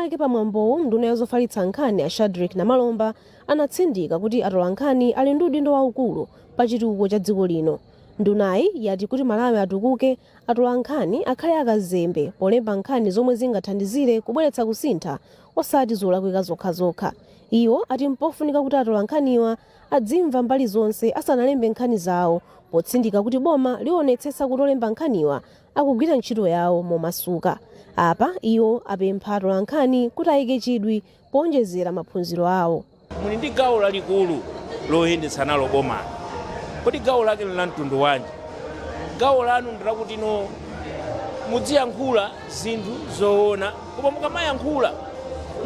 M'mawu ake pa mwambowu, nduna ya zofalitsa nkhani a Shadric Namalomba anatsindika kuti atolankhani ali ndi udindo waukulu pa chitukuko cha dziko lino. Ndunayi yati kuti Malawi atukuke, atolankhani akhale akazembe polemba nkhani zomwe zingathandizire kubweretsa kusintha osati zolakwika zokhazokha. Iwo ati mpofunika kuti atolankhaniwa adzimva mbali zonse asanalembe nkhani zawo, potsindika kuti boma liwonetsetsa kuti olemba nkhaniwa akugwira ntchito yawo momasuka. Apa iwo apempha atolankhani kuti ayike chidwi powonjezera maphunziro awo. Muli ndi gawo lalikulu loyendetsa nalo boma. Kodi gawo lake la mtundu wanji? Gawo lanu ndilakuti no mudziyankhula zinthu zoona, koma mukamayankhula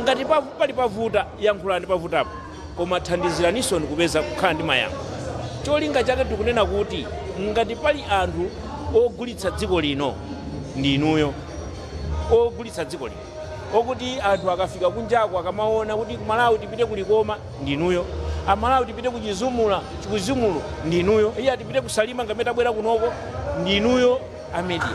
ngati pali pavuta, yankhulani pavutapo, koma thandiziraninso kupeza kukhala ndi mayankho. Cholinga chake tikunena kuti ngati pali anthu ogulitsa dziko lino, ndi inuyo ogulitsa dziko lino, okuti anthu akafika kunjako akamaona kuti ku Malawi tipite kulikoma, ndinuyo. Amalawi tipite kuchizumula, kuchizumulo, ndinuyo. Iye atipite kusalima ngamene tabwera kunoko, ndinuyo a media.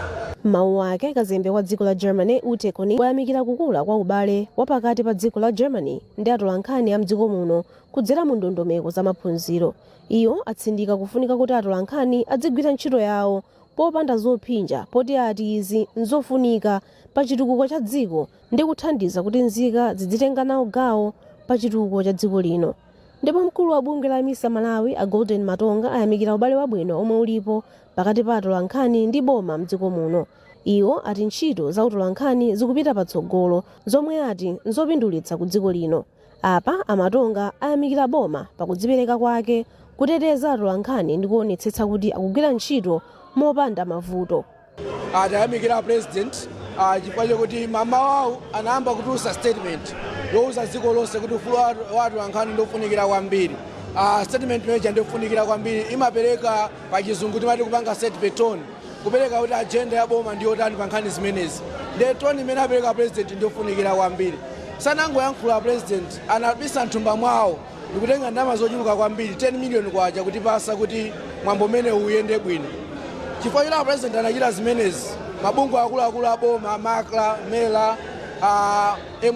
M'mawu ake, kazembe wa dziko la Germany Ute Konig wayamikira kukula kwa ubale wa pakati pa dziko la Germany ndi atolankhani a mdziko muno kudzera mu ndondomeko za maphunziro. Iwo atsindika kufunika kuti atolankhani adzigwira ntchito yawo popanda zophinja, poti ati izi nzofunika pa chitukuko cha dziko ndi kuthandiza kuti nzika zidzitenga nawo gawo pa chitukuko cha dziko lino. Ndipo mkulu wa bungwe la MISA Malawi a Golden Matonga ayamikira ubale wabwino omwe ulipo pakati pa atolankhani ndi boma mdziko muno. Iwo ati ntchito za utolankhani zikupita patsogolo, zomwe ati nzopindulitsa ku dziko lino. Apa aMatonga ayamikira boma pakudzipereka kwake kuteteza atolankhani ndi kuonetsetsa kuti akugwira ntchito mopanda mavuto. Tayamikira President chifukwa chokuti mamawawo anayamba kutulutsa statement yowuza dziko lonse kuti ufulu wa atolankhani ndiofunikira kwambiri. Statement imeneja ndiofunikira kwambiri, imapereka, pachizungu timati kupanga set the tone, kupereka kuti agenda ya boma ndiyotani pa nkhani zimenezi. Ndiye tone imene apereka President ndiofunikira kwambiri. Sanangoyankhula President, anapisa mthumba mwawo ndikutenga ndalama zochuluka kwambiri, 10 million kwacha, kutipasa kuti mwambo umene uyende bwino. Chifukwa choti President anachita zimenezi, mabungwe akuluakulu a boma, MACRA, MERA,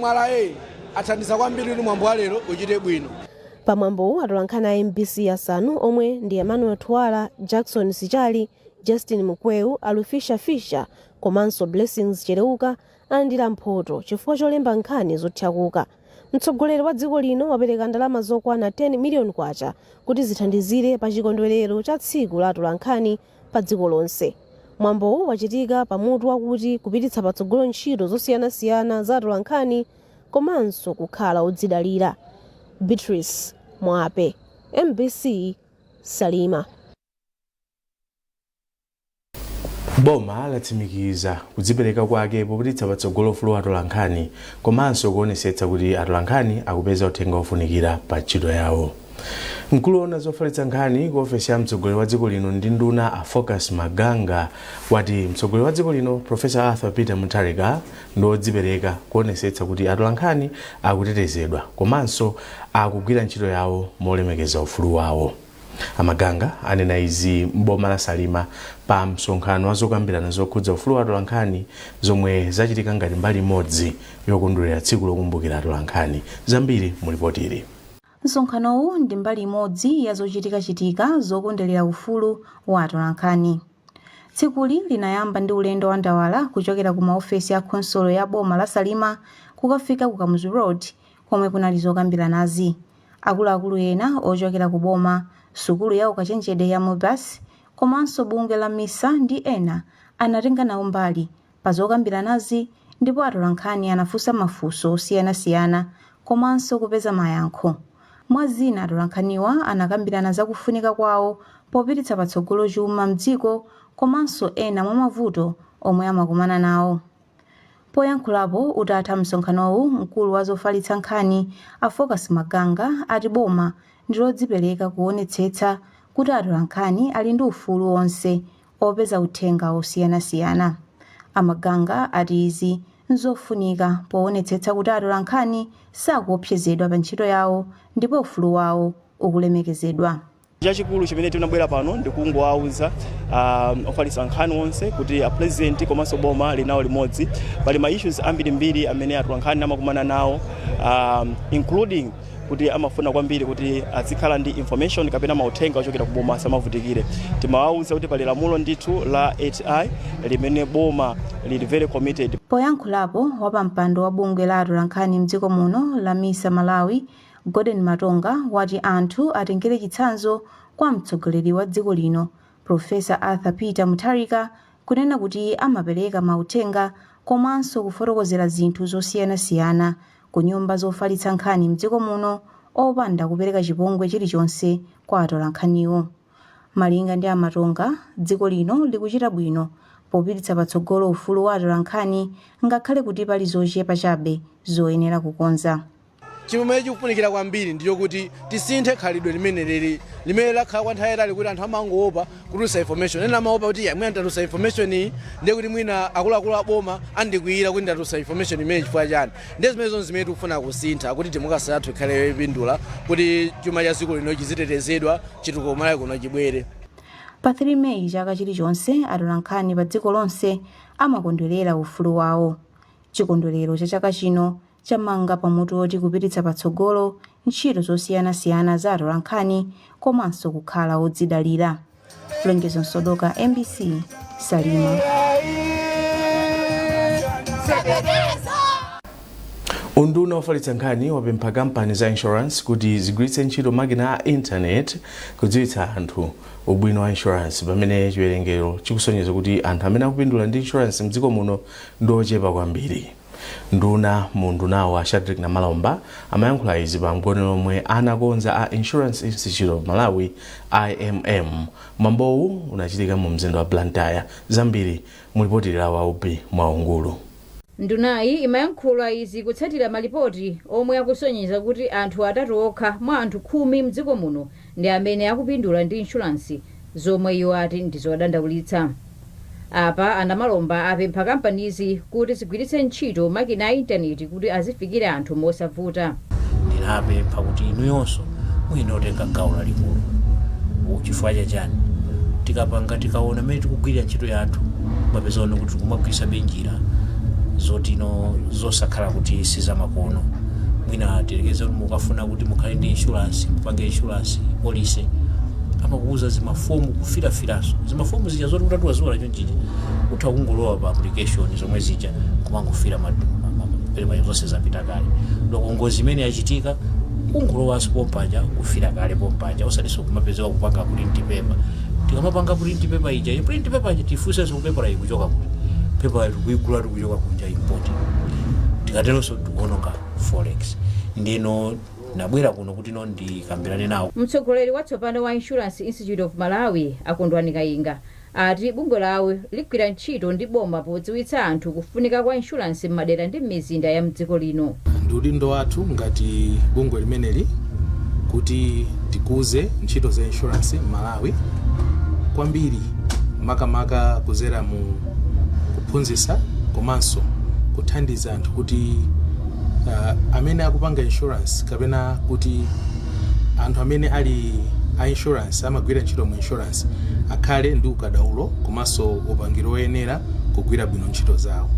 MRA, athandiza kwambiri kuti mwambo wa lero uchite bwino. Pamwambowu, atolankhani a MBC asanu omwe ndi Emmanuel Twala, Jackson Sichali, Justin Mukweu, Alufisha Fisher komanso Blessings Chereuka alandira mphoto chifukwa cholemba nkhani zothyakuka. Mtsogoleri wa dziko lino wapereka ndalama zokwana 10 miliyoni kwacha kuti zithandizire pa chikondwerero cha tsiku la atolankhani pa dziko lonse. Mwambowu wachitika pamutu wakuti kupititsa patsogolo ntchito zosiyanasiyana za atolankhani komanso kukhala odzidalira. Beatrice Mwape, MBC, Salima. Boma latsimikiza kudzipereka kwake popititsa patsogolo ufulu wa atolankhani komanso kuonesetsa kuti atolankhani akupeza uthenga ofunikira pa ntchito yawo. Mkulu woona zofalitsa nkhani ku ofesi ya mtsogoleri wa dziko lino ndi nduna a Focus Maganga wati mtsogoleri wa dziko lino Professor Arthur Peter Mutharika ndi wodzipereka kuonesetsa kuti atolankhani akutetezedwa komanso akugwira ntchito yawo molemekeza ufulu wawo. Amaganga anena izi m'boma la Salima pa msonkhano wa zokambirana zokhudza ufulu wa atolankhani zomwe zachitika ngati mbali imodzi yokondwerera tsiku lokumbukira atolankhani. Zambiri mu ripoti ili. Msonkhanowu ndi mbali imodzi ya zochitikachitika zokondwerera ufulu wa atolankhani. Tsikuli linayamba ndi ulendo wa ndawala kuchokera ku maofesi a khonsolo ya boma la Salima kukafika ku Kamuzu Road komwe kunali zokambiranazi. Akuluakulu ena ochokera ku boma, sukulu ya ukachenjede ya MUBAS komanso bungwe la MISA ndi ena anatenga nawo mbali pa zokambiranazi ndipo atolankhani anafunsa mafunso osiyanasiyana komanso kupeza mayankho. Mwa zina, atolankhaniwa anakambirana za kufunika kwawo popititsa patsogolo chuma mdziko komanso ena mwa mavuto omwe amakumana nawo. Poyankhulapo utatha msonkhanowu, mkulu wa zofalitsa nkhani a Focus Maganga ati boma ndi lodzipereka kuonetsetsa kuti atolankhani ali ndi ufulu wonse opeza uthenga osiyanasiyana. Amaganga ati izi nzofunika poonetsetsa kuti atolankhani sakuopsezedwa pa ntchito yawo ndipo ufulu wawo ukulemekezedwa. Chachikulu chimene tinabwera pano ndikungowauza ofalitsa nkhani onse kuti a President komanso boma linawo limodzi. Pali ma issues ambirimbiri amene atolankhani amakumana nawo, including kuti amafuna kwambiri kuti azikhala ndi information kapena mauthenga ochokera ku boma, asamavutikire. Timawauza kuti pali lamulo ndithu la 8I limene boma lili very committed. Poyankhulapo, wapampando wa bungwe la atolankhani mdziko muno la MISA Malawi, Gordon Matonga, wati anthu atengere chitsanzo kwa mtsogoleri wa dziko lino, Profesa Arthur Peter Mutharika, kunena kuti amapereka mauthenga komanso kufotokozera zinthu zosiyanasiyana ku nyumba zofalitsa nkhani mdziko muno opanda kupereka chipongwe chilichonse kwa atolankhaniwo. Malinga ndi aMatonga, dziko lino likuchita bwino popititsa patsogolo ufulu wa atolankhani, ngakhale kuti pali zochepa chabe zoyenera kukonza. Chimene chikufunikira kwambiri ndiyo kuti tisinthe khalidwe limene lili, limene lakhala kwa nthawi yayitali, kuti anthu amangoopa kutulutsa information. Ena amaopa kuti ya, mwina ndatulutsa information iyi, ndiye kuti mwina akuluakulu aboma andikwiyira kuti ndatulutsa information imene chifukwa chani. Ndiye zimene zonse zimene tikufuna kusintha kuti democracy yathu ikhale yopindula, kuti chuma cha dziko lino chizitetezedwa, chitukuko Malawi kuno chibwere. Pa 3 Meyi chaka chilichonse, atolankhani pa dziko lonse amakondwerera ufulu wawo. Chikondwerero cha chaka chino chamanga pamutu woti kupititsa patsogolo ntchito zosiyanasiyana za atolankhani komanso kukhala odzidalira. Lonjezo Msodoka, MBC, Salima. Unduna ofalitsa nkhani wapempha kampani za insurance kuti zigwiritse ntchito makina a intaneti kudziwitsa anthu ubwino wa insurance, pamene chiwerengero chikusonyeza kuti anthu amene akupindula ndi insurance mdziko muno ndi ochepa kwambiri. Nduna mu undunawo, a Shadric Namalomba, amayankhula izi pa mgonero omwe anakonza a Insurance Institute of Malawi, IMM. Mwambowu unachitika mu mzinda wa Blantyre. Zambiri mulipoti la Waubi Mwaungulu. Ndunayi imayankhula izi kutsatira malipoti omwe akusonyeza kuti anthu atatu okha mwa anthu 10 mdziko muno ndi amene akupindula ndi inshuransi, zomwe iwo ati ndi zodandaulitsa. Apa a Namalomba apempha kampanizi kuti zigwiritse ntchito makina a intaneti kuti azifikira anthu mosavuta. Ndinapempha kuti inuyonso muyenera kutenga gawo lalikulu. Chifukwa chachani? Tikapanga, tikaona mmene tikugwirira ntchito yathu, mapeza one kuti tikumagwiritsabe njira zotino zosakhala kuti sizamakono. Mwina tiyerekeze kuti mukafuna kuti mukhale ndi insurance, mupange insurance policy, amakuuza zimafomu, kufirafiranso zimafomu zija zoti utatuwa ziwala chonchija, utha kungolowa pa application zomwe zija, kumangofira pereka, zonse zapita kale. Loko ngozi imene yachitika, kungolowanso pompaja, kufira kale pompaja, osatinso kumapezeka kupanga print paper. Tikamapanga print paper ija, print paper ija, tifunsenso ku paper ikuchoka kuti? Paper tikuigula, tikuchoka kunja, import. Tikateronso tikuononga forex. Ndino nabwera kuno kuti no ndikambirane nawo. Mtsogoleri watsopano wa Insurance Institute of Malawi, a Kondwani Kayinga, ati bungwe lawo ligwira ntchito ndi boma podziwitsa anthu kufunika kwa inshuransi m'madera ndi m'mizinda ya mdziko lino. Ndi udindo wathu ngati bungwe limeneli kuti tikuze ntchito za insurance m'Malawi kwambiri, makamaka kuzera mu kuphunzitsa komanso kuthandiza anthu kuti amene akupanga insurance kapena kuti anthu amene ali a insurance, amagwira ntchito mu insurance, akhale ndi ukadaulo komanso upangiri woyenera kugwira bwino ntchito zawo.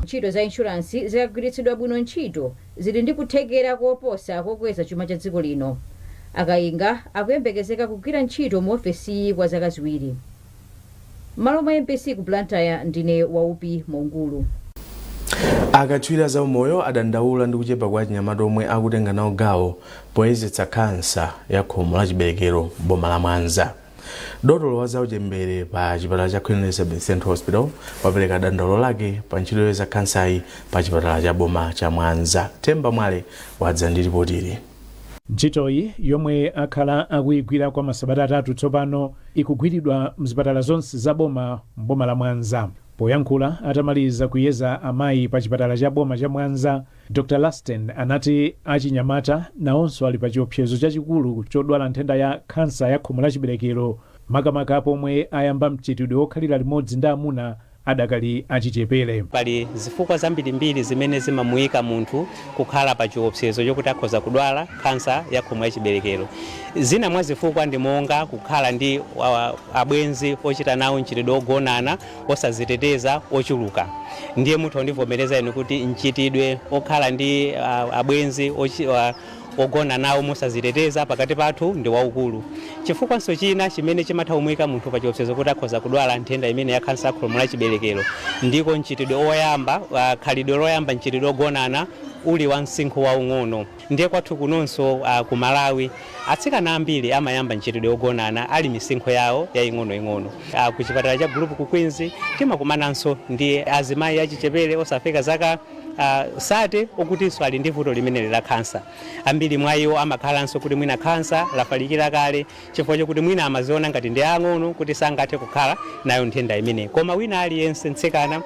Ntchito za inshuransi zikagwiritsidwa bwino ntchito, zili ndi kuthekera koposa kokweza chuma cha dziko lino. A Kayinga akuyembekezeka kugwira ntchito mu ofesiyi kwa zaka 2. M'malo mwa MBC ku Blantyre, ndine Waupi Mongulu. Akatswiri a zaumoyo adandaula ndi kuchepa kwa achinyamata omwe akutenga nawo gawo poyezetsa khansa ya khomo la chiberekero boma la Mwanza. Dotolo wa zauchembere pa chipatala cha Queen Elizabeth Central Hospital wapereka dandaulo lake pa ntchito yoyeza khansayi pa chipatala cha boma cha Mwanza. Themba Mwale wadza ndi ripotili. Ntchitoyi, yomwe akhala akuyigwira kwa masabata 3 tsopano, ikugwiridwa mzipatala zonse za boma m'boma la Mwanza. Poyankhula atamaliza kuyeza amayi pa chipatala cha boma cha Mwanza, Dr Lasten anati achinyamata nawonso ali pa chiopsezo chachikulu chodwala nthenda ya khansa ya khomo la chiberekero, makamaka pomwe ayamba mchitidwe wokhalira limodzi ndi amuna. Adakali achichepere. Pali zifukwa zambirimbiri zimene zimamuyika munthu kukhala pa chiopsezo chokuti akhoza kudwala khansa ya khomo la chiberekero. Zina mwa zifukwa ndi monga kukhala ndi abwenzi ochita nawo mchitidwe ogonana osaziteteza ochuluka. Ndiye mutha kundivomereza inu kuti mchitidwe okhala ndi abwenzi ogona nawo mosaziteteza pakati pathu ndi waukulu. Chifukwanso china chimene chimatha kumuyika munthu pa chiopsezo kuti akhoza kudwala nthenda imene ya khansa ya khomo la chiberekero ndiko mchitidwe oyamba, khalidwe loyamba mchitidwe ogonana uli wa msinkhu waung'ono. Ndiye kwathu kunonso ku Malawi, atsikana ambiri amayamba mchitidwe ogonana ali misinkhu yawo yaying'onoying'ono. Ku chipatala cha group ku Queens timakumananso ndi azimayi achichepere osafika zaka 30 okutinso ali ndi vuto limeneli la khansa. Ambiri mwa iwo amakhalanso kuti mwina khansa lafalikira kale chifukwa chokuti mwina amaziona ngati ndi ang'ono kuti sangathe kukhala nayo nthenda imeneyi. Koma wina aliyense mtsikana,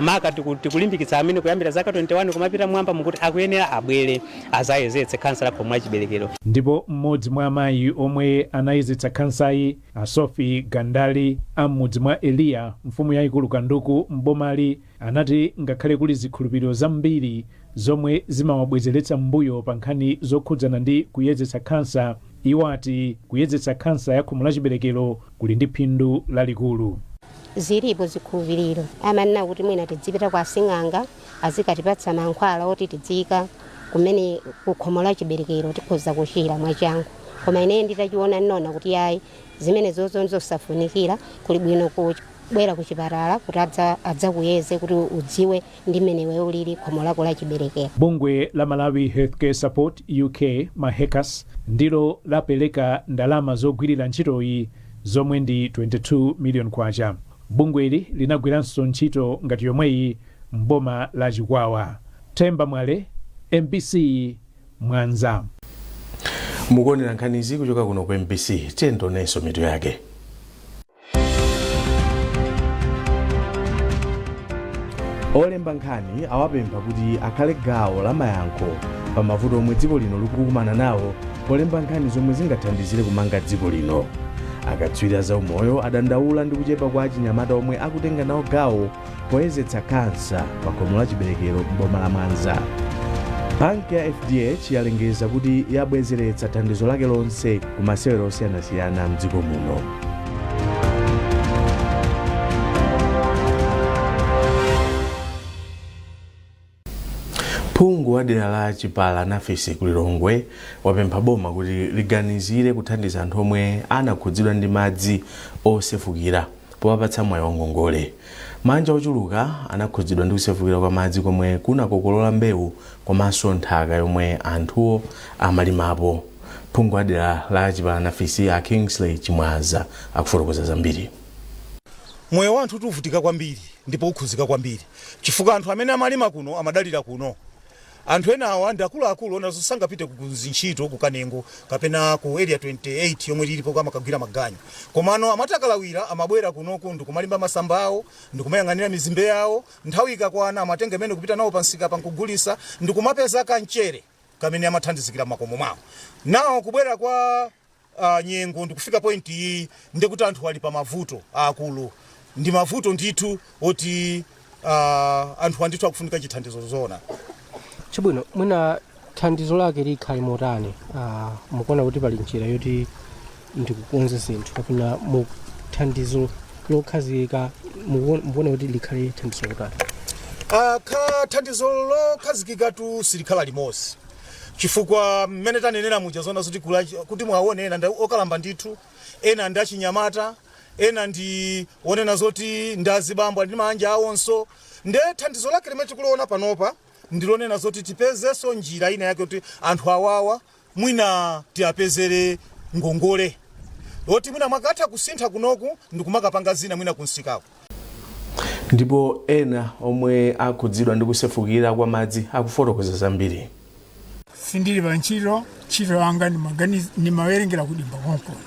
maka tikulimbikitsa amene kuyambira zaka 21 kumapita mwamba, mukuti akuyenera abwere azayezetse khansa la khomo la chiberekero. Ndipo mmodzi mwa amayi omwe anayezetsa khansayi, a Sophie Gandali am'mudzi mwa Eliya, mfumu yayikulu Kanduku m'bomali, anati ngakhale kuli zikhulupiriro zambiri zomwe zimawabwezeretsa m'mbuyo pa nkhani zokhudzana ndi kuyezetsa khansa, iwo ati kuyezetsa khansa ya khomo la chiberekero kuli ndi phindu lalikulu. Zilipo zikhulupiriro, amanena kuti mwina tidzipita kwa asing'anga azikatipatsa mankhwala oti tidziyika kumene kukhomo la chiberekero tikhoza kuchira mwachangu. Koma ine nditachiona, ndinaona kuti ayi, zimene zozo zosafunikira, kuli bwino kubwera ku chipatala kuti adzakuyeze kuti udziwe ndi mmene iwe ulili khomo lako la chiberekero. Bungwe la Malawi Healthcare Support UK, MAHECAS, ndilo lapereka ndalama zogwirira ntchitoyi zomwe ndi 22 million kwacha. Bungweli linagwiranso ntchito ngati yomweyi m'boma la Chikwawa. Themba Mwale, MBC, Mwanza. Mukuonera nkhanizi kuchoka kuno ku MBC. Tiyeni mitu yake. Olemba nkhani awapempha kuti akhale gawo la mayankho pa mavuto omwe dziko lino likukumana nawo polemba nkhani zomwe zingathandizire kumanga dziko lino. Akatswiri a zaumoyo adandaula ndi kuchepa kwa achinyamata omwe akutenga nawo gawo poyezetsa khansa pa khomo la chiberekero m'boma la Mwanza. Banki ya FDH yalengeza kuti yabwezeretsa thandizo lake lonse ku masewero osiyanasiyana mdziko muno. Phungu wa dera la Chipala Nafisi ku Lilongwe wapempha boma kuti liganizire kuthandiza anthu omwe anakhudzidwa ndi madzi osefukira powapatsa mwayi wa ngongole. Mabanja ochuluka anakhudzidwa ndi kusefukira kwa madzi komwe kunakokolola mbewu komanso nthaka yomwe anthuwo amalimapo. Phungu wa dera la Chipala Nafisi, a Kingsley Chimwaza, akufotokoza zambiri. Moyo wa anthu uvutika kwambiri ndipo ukhuzika kwambiri chifukwa anthu amene amalima kuno amadalira kuno. Anthu ena awa ndi akuluakulu ona sangapite ku zintchito ku Kanengo kapena ku Area 28 yomwe lilipo amakagwira maganyu, komano amati akalawira amabwera kunoku ndikumalimba masamba awo, ndikumayang'anira mizimbe yawo. Nthawi ikakwana amatenga imene kupita nawo pansika pankugulisa ndikumapeza kamchere kamene amathandizikira makomo mwawo. Nawo kubwera kwa nyengo ndikufika point iyi, ndikuti anthu ali pa mavuto akulu. Ndi mavuto ndithu oti anthu andithu akufunika chithandizo zona. Chabwino, mwina thandizo lake likhale motani? Mukuona kuti pali njira yoti ndikukonza zinthu kapena mu thandizo lokhazikika mukuona kuti likhale thandizo lotani? Kha thandizo lokhazikika tu silikhala limodzi chifukwa mmene tanenera muja zona zoti kuti mwaone ena ndi okalamba ndithu, ena ndi achinyamata, ena ndi onena zoti ndi azibambo ndi manja awonso. Nde thandizo lake limene tikuliona panopa ndilonena zoti tipezenso njira ina yake kuti anthu awawa mwina tiapezere ngongole oti mwina mwakatha kusintha kunoku ndikumakapanga zina mwina kunsikako. Ndipo ena omwe akhudzidwa ndi kusefukira kwa madzi akufotokoza zambiri. Sindili pa ntchito. Ntchito yanga nimawerengera kudimba konkuno.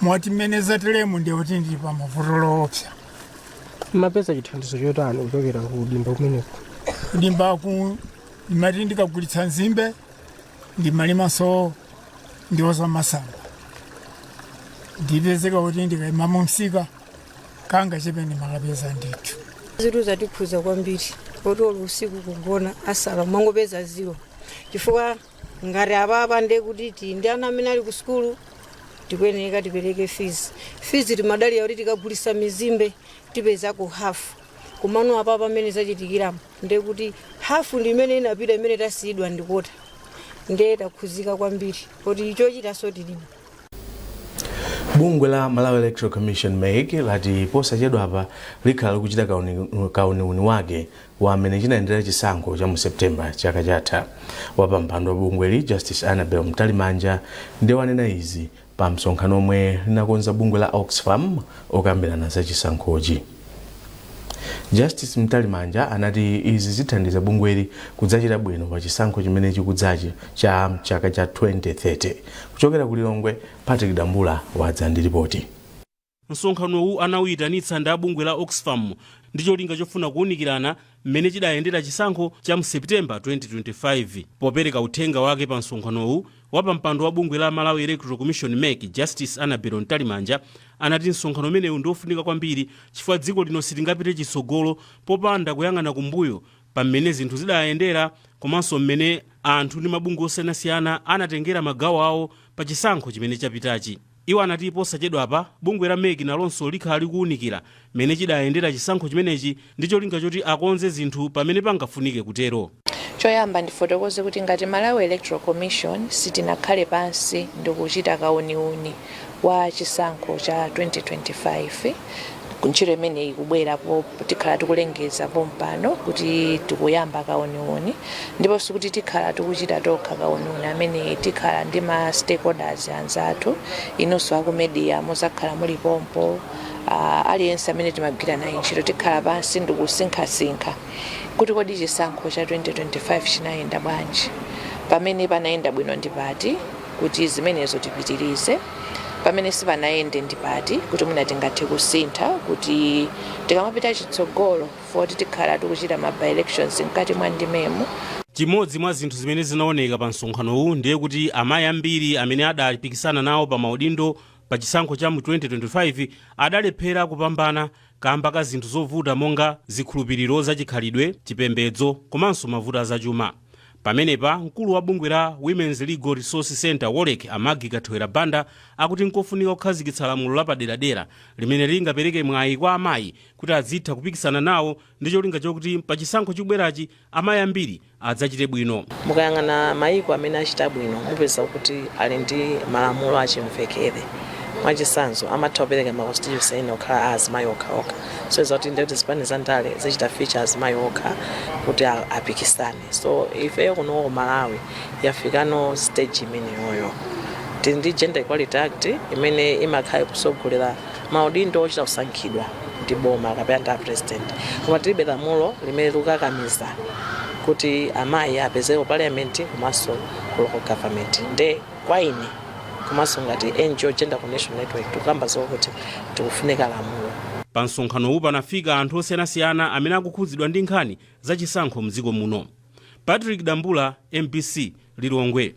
Mwati mmene zateremu ndiye kuti ndili pa mavuto loopsa. Mapeza chithandizo chotani kuchokera ku dimba kumeneko? Kudimbaku ndimati ndikagulitsa nzimbe, ndimalimanso ndiwo za masamba. Ndipezeka kuti ndikayima mumsika Kanga chimene makapeza ndithu. Zinthu zatikhuza kwambiri poti olo usiku kugona asala mangopeza ziwo, chifukwa ngati apapa ndiye kuti ti ndi ana amene ali ku sukulu, tikuyeneka tipereke fees. Fees timadalira kuti tikagulisa mizimbe tipezako hafu, komano apapa amene zachitikiramo ndiye kuti hafu ndi imene inapita, imene tasiyidwa ndikota. Ndiye takhuzika kwambiri poti chochitanso tilibe. Bungwe la Malawi Electoral Commission, MEC, lati posachedwapa likhala likuchita kauniuni wake wa amene chinayendera chisankho cha mu Septemba chaka chatha. Wapampando wa bungweli, Justice Annabel Mtalimanja, ndiye wanena izi pa msonkhano omwe linakonza bungwe la Oxfam okambirana za chisankhochi. Justice Mtalimanja anati izi zithandiza bungweli kudzachita bwino pa chisankho chimene chikudzachi cha chaka cha 2030. Kuchokera ku Lilongwe, Patrick Dambula wadza ndi ripoti. Msonkhanowu anawuyitanitsa ndi abungwe la Oxfam ndi cholinga chofuna kuwunikirana mmene chidayendera chisankho cha mu Septemba 2025. Popereka uthenga wake pa msonkhanowu, wapampando wa bungwe la Malawi Electoral Commission, MEC, Justice Annabel Mtalimanja, anati msonkhano umenewu ndi ofunika kwambiri chifukwa dziko lino silingapite chitsogolo popanda kuyang'ana kumbuyo pa mmene zinthu zidayendera komanso mmene anthu ndi mabungwe osiyanasiyana anatengera magawo awo pa chisankho chimene chapitachi. Iwo anati posachedwapa bungwe la MEC nalonso likhala likuwunikira mmene chidayendera chisankho chimenechi ndi cholinga choti akonze zinthu pamene pangafunike kutero. Choyamba ndifotokoze kuti ngati Malawi Electoral Commission sitinakhale pansi ndikuchita kauniuni wa chisankho cha 2025. Ntchito imeneyi ikubwerapo, tikhala tikulengeza pompano kuti tikuyamba kauniuni, ndipo sikuti tikhala tikuchita tokha kauniuni amene, tikhala ndi ma stakeholders anzathu. Inunso aku media muzakhala muli pompo, aliyense amene timagwira naye ntchito. Tikhala pansi ndikusinkhasinkha kuti kodi chisankho cha 2025 chinayenda bwanji, pamene panayenda bwino ndi pati kuti zimenezo tipitirize, pamene sipanayende ndi pati kuti mwina tingathe kusintha kuti tikamapita chitsogolo, poti tikhala tikuchita ma by elections mkati mwa ndimemu. Chimodzi mwa zinthu zimene zinaoneka pa msonkhanowu ndiye kuti amayi ambiri amene adapikisana nawo pa maudindo pa chisankho cha mu 2025 adalephera kupambana kamba ka zinthu zovuta monga zikhulupiriro zachikhalidwe, chipembedzo komanso mavuto azachuma. Pamenepa mkulu wa bungwe la Women's Legal Resource Center, WOLREC, a Maggie Kathewera Banda, akuti nkofunika kukhazikitsa lamulo lapaderadera limene lingapereke mwayi kwa amayi kuti azitha kupikisana nawo ndi cholinga chokuti pa chisankho chikubwerachi amayi ambiri adzachite bwino. Mukayang'ana mayiko amene achita bwino, mupeza kuti ali ndi malamulo achimvekere. Mwachitsanzo, amatha kupereka ma constituency ena okhala a azimayi okhaokha, so kuti ndekuti zipani za ndale zichita feature azimayi okha kuti apikisane. So ifeyo kuno ku Malawi yafikano stage imeneyoyo. Tili ndi Gender Equality Act imene imakhala ikusogolera maudindo ochita kusankhidwa ndi boma kapena ndi a president, koma tilibe lamulo limene likukakamiza kuti amayi apezeke ku parliament komanso ku local government. Nde kwa ine komanso ngati NGO Gender Coordination Network, tikukamba zokuti tikufunika lamulo. Pa msonkhanowu panafika anthu osiyanasiyana amene akukhudzidwa ndi nkhani zachisankho mdziko muno. Patrick Dambula, MBC, Lilongwe.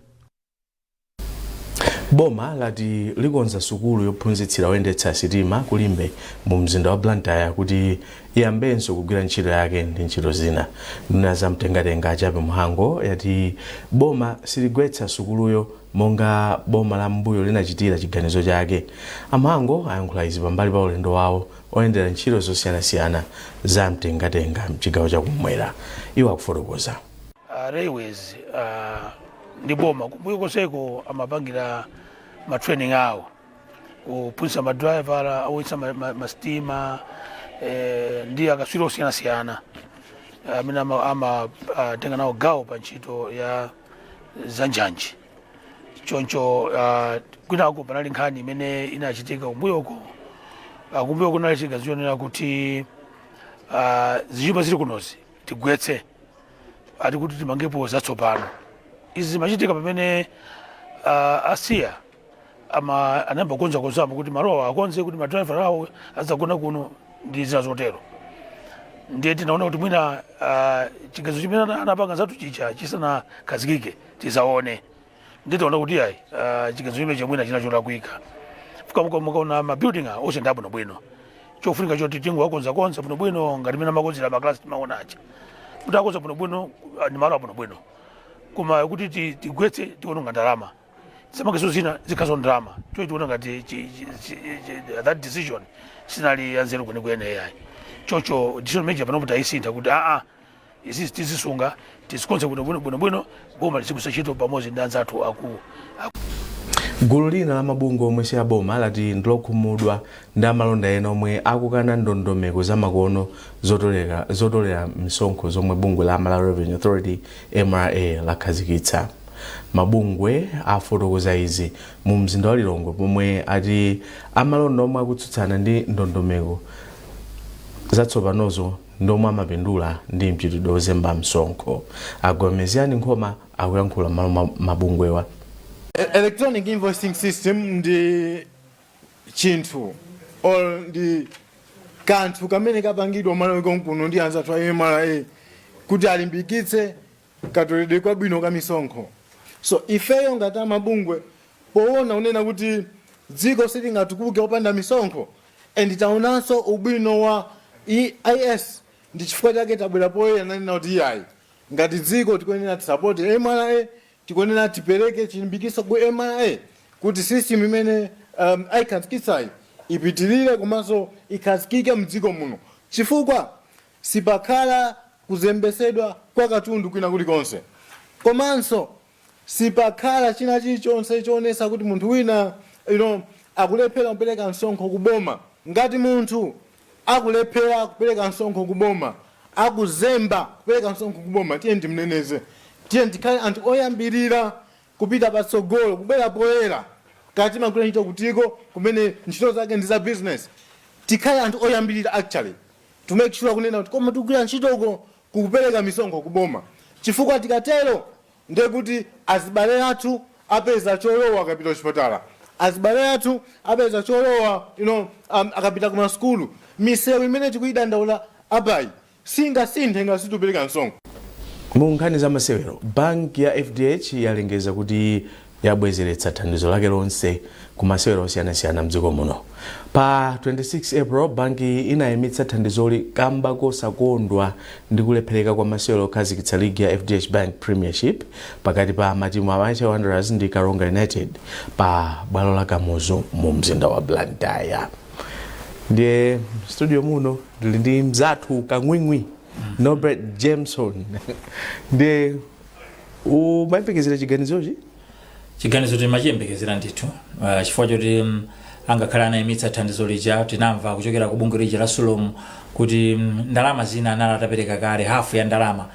Boma lati likonza sukulu yophunzitsira oyendetsa sitima kuLimbe mu mzinda wa Blantyre kuti iyambenso kugwira ntchito yake ndi ntchito zina. Nduna zamtengatenga Jappie Mhango yati boma siligwetsa sukuluyo monga boma la mbuyo linachitira chiganizo chake. AMhango ayankhula izi pambali pa ulendo wawo oyendera ntchito zosiyanasiyana za mtengatenga mchigawo chakumwera. Iwo akufotokoza. Railways ndi boma kumbuyo konseko amapangira ma training awo, kuphunzitsa ma driver oyendetsa masitima ndi akatswiri osiyanasiyana amene amatenga nawo gawo pa ntchito ya zanjanji. Choncho kwinako panali nkhani imene inachitika kumbuyoko. Kumbuyoko kunali zionera kuti zinyumba zili kunozi tigwetse, ati kuti timangepo zatsopano. Izi zimachitika pamene asiya ama anayamba kukonzakonzamo kuti malowa akonze kuti ma driver awo azagona kuno ndi zina zotero. Ndiye tinaona kuti mwina chiganizo chimene anapanga zathu chicha chisanakhazikike tizaone. Ndiye taona kuti ayi, chiganizo chimene chamwina china cholakwika. Fuka mukaona ma building a onse ndi abwinobwino. Chofunika choti tingowakonzakonza bwinobwino ngati mene amakonzera maklasi timaona aja, kuti akonza bwinobwino, ndi malo abwinobwino. Koma kuti tigwetse, tiononga ndalama, tisamangeso zina, zikhazo ndalama. Cho tiona ngati that decision sinali yanzeru kwenikweni yayi. Chocho decision major panopo tayisintha kuti aa, izizi tizisunga, tizikonze bwinobwino bwinobwino, boma lizigwiritsa ntchito pamodzi ndi anzathu aku. Gulu lina la mabungwe omwe si aboma lati ndilokhumudwa ndi amalonda ena omwe akukana ndondomeko zamakono zotolera misonkho zomwe bungwe la Malawi Revenue Authority, MRA, lakhazikitsa. Mabungwe afotokoza izi mu mzinda wa Lilongwe pomwe ati amalonda omwe akutsutsana ndi ndondomeko zatsopanozo ndomwe amapindula ndi mchitidwe wozemba msonkho. Agomeziyani Nkhoma akuyankhula malo mabungwewa. Electronic invoicing system ndi chinthu or ndi kanthu kamene kapangidwa Malawi konkuno ndi anzathu a MRA kuti alimbikitse katoledwe kwabwino ka misonkho. So ifeyo ngati amabungwe, poona unena kuti dziko silingatukuke opanda misonkho and taonanso ubwino wa EIS, ndi chifukwa chake tabwera poyera nanena kuti iyayi, ngati dziko tikuyenera tisapote MRA, tikuyenera tipereke chilimbikiso ku MRA kuti system imene ayikhazikitsayi ipitirire komanso ikhazikike mdziko muno, chifukwa sipakhala kuzembesedwa kwa katundu kwina kulikonse, komanso sipakhala china chilichonse choonesa kuti munthu wina akulephera kupereka msonkho kuboma. Ngati munthu akulephera kupereka msonkho kuboma, akuzemba kupereka msonkho kuboma, tiye timneneze, tiye tikhale anthu oyambirira kupita patsogolo, kubwera poyera. Kati timagwira ntchito kutiko kumene ntchito zake ndi za business, tikhale anthu oyambirira actually to make sure kunena kuti koma tikugwira ntchitoko kukupereka misonkho kuboma, chifukwa tikatero ndiye kuti azibale athu apeza cholowa akapita kuchipatala, azibale athu apeza cholowa akapita ku masukulu. Misewu imene tikuyidandaula apayi singasinthe ngati situpereka msonkho. Mu nkhani za masewero, banki ya FDH yalengeza kuti yabwezeretsa thandizo lake lonse ku masewero osiyanasiyana mdziko muno. Pa 26 April banki inayimitsa thandizoli kamba kosakondwa ndi kulephereka kwa masewero okhazikitsa ligi ya FDH Bank Premiership pakati pa matimu a Mighty Wanderers ndi Karonga United pa bwalo la Kamuzu mu mzinda wa Blantyre. Ndiye studio muno ndili ndi mzathu kang'wing'wi Norbert Jameson. Ndiye umayembekezera chiganizochi? Chiganizo timachiyembekezera ndithu, chifukwa choti angakhale anayimitsa thandizo lija, tinamva kuchokera ku bungwe lija la SULOM kuti ndalama zina anali atapereka kale. Hafu ya ndalama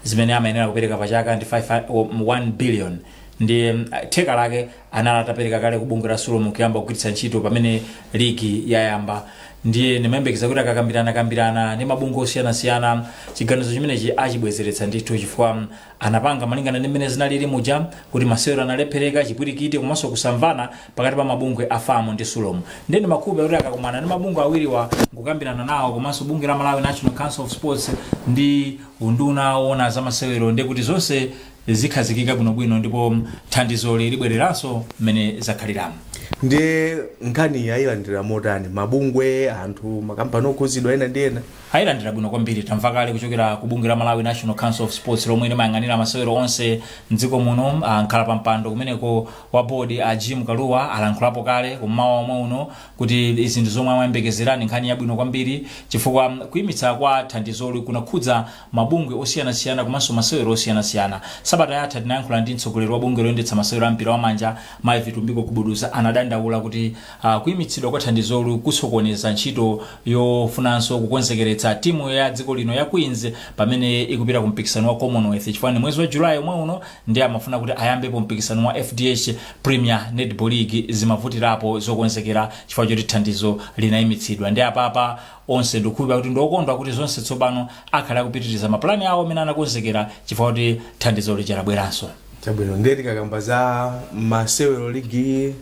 zimene amayenera kupereka pachaka ndi 1 billion, ndi theka lake anali atapereka kale ku bungwe la SULOM kuyamba kugwiritsa ntchito pamene ligi yayamba. Ndiye ndimayembekeza kuti akakambirana kambirana ndi mabungwe osiyanasiyana, chiganizo chimenechi achibwezeretsa ndithu, chifukwa anapanga malingana ndi mmene zinalili muja kuti masewero analephereka, chipwirikiti komanso kusamvana pakati pa mabungwe a FAM ndi SULOM. Ndiye ndimakhulupirira kuti akakumana ndi mabungwe awiriwa nkukambirana nawo, komanso bungwe la Malawi National Council of Sports ndi unduna woona za masewero, ndiye kuti zonse zikhazikika bwinobwino ndipo thandizoli libwereranso mmene zakhaliramo. Ndiye nkhani ayilandira motani mabungwe, anthu, makampani okhuzidwa ena ndi ena? Ayilandira bwino kwambiri. Tamva kale kuchokera ku bungwe la Malawi National Council of Sports lomwe limayang'anira masewero onse mdziko muno. Nkhala pa mpando kumeneko wa board, a Jim Kaluwa, alankhulapo kale kummawa omwe uno kuti izi ndi zomwe amayembekezera, ndi nkhani yabwino kwambiri chifukwa kuyimitsa kwa thandizoli kunakhudza mabungwe osiyanasiyana komanso masewero osiyanasiyana. Sabata yatha tinayankhula ndi mtsogoleri wa bungwe loyendetsa masewero a mpira wa manja, Mayi Vitumbiko Gubuduza. Anadandaula kuti kuyimitsidwa kwa thandizoli kusokoneza ntchito yofunanso kukonzekeretsa timu ya dziko lino ya Queens pamene ikupita ku mpikisano wa Commonwealth, chifukwa ndi mwezi wa Julayi omwe uno, ndi amafuna kuti ayambepo mpikisano wa FDH Premier Netball League. Zimavutirapo zokonzekera chifukwa choti thandizo linayimitsidwa. Ndi apapa onse ndikukhulupirira kuti ndiokondwa kuti zonse tsopano akhale akupitiriza mapulani awo amene anakonzekera chifukwa kuti thandizo lija labweranso. Chabwino, ndiye tikakamba za masewero, ligi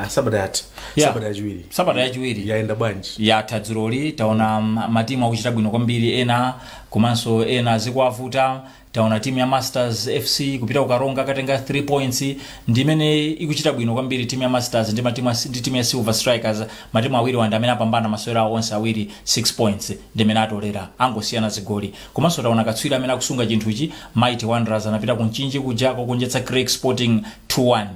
sabata yatha, sabata yachiwiri. Sabata yachiwiri yayenda bwanji? Yatha dzuloli. Taona matimu akuchita bwino kwambiri ena, komanso ena zikuwavuta. Taona timu ya Masters FC kupita kukaronga katenga 3 points, ndi imene ikuchita bwino kwambiri timu ya Masters ndi matimu ndi timu ya Silver Strikers. Matimu awiri wanda amene apambana masewero awo onse awiri, 6 points ndi imene atolera, angosiyana zigoli. Komanso taona katswiri amene akusunga chinthuchi, Mighty Wanderers, anapita kumchinji kuja kugonjetsa Creck Sporting 2-1.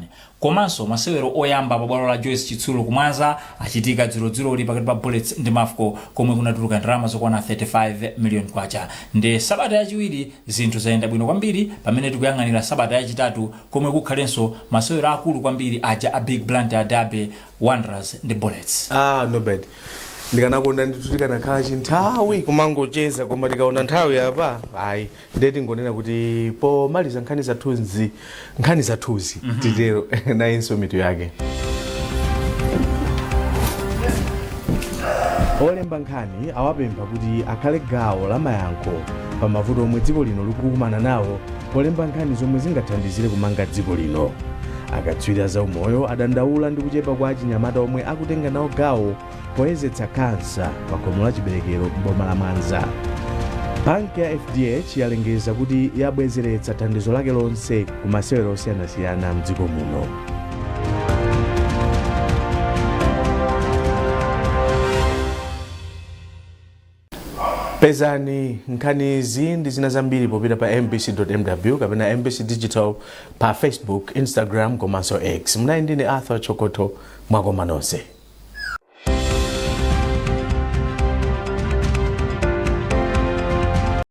Komanso masewero oyamba pa bwalo la Joyce Chitsulo kumwanza achitika dzulodzuloli pakati pa Bullets ndi Mafco, komwe kunatuluka ndalama zokwana 35 million kwacha. Ndi sabata yachiwiri, zinthu zayenda bwino kwambiri, pamene tikuyang'anira sabata yachitatu komwe kukhalenso masewero akulu kwambiri aja a Big Blantyre Derby, Wanderers ndi Bullets. Ah, Nobert, ndikanakonda ndithu tikanakhala chinthawi kumangocheza, koma tikaona nthawi apa ayi. Ndiye tingonena kuti pomaliza nkhani zathuzi titero nayinso mitu yake. Olemba nkhani awapempha kuti akhale gawo la mayankho pa mavuto omwe dziko lino likukumana nawo, polemba nkhani zomwe zingathandizire kumanga dziko lino. Akatswiri a zaumoyo adandaula ndi kuchepa kwa achinyamata omwe akutenga nawo gawo poyezetsa kansa pa khomo la chiberekero m'boma la Mwanza. Banki ya FDH yalengeza kuti yabwezeretsa thandizo lake lonse ku masewero osiyanasiyana mdziko muno. Pezani nkhanizi ndi zina zambiri popita pa mbc.mw kapena MBC Digital pa Facebook, Instagram komanso X. Mnayi ndine Arthur Chokoto. Mwakoma nonse.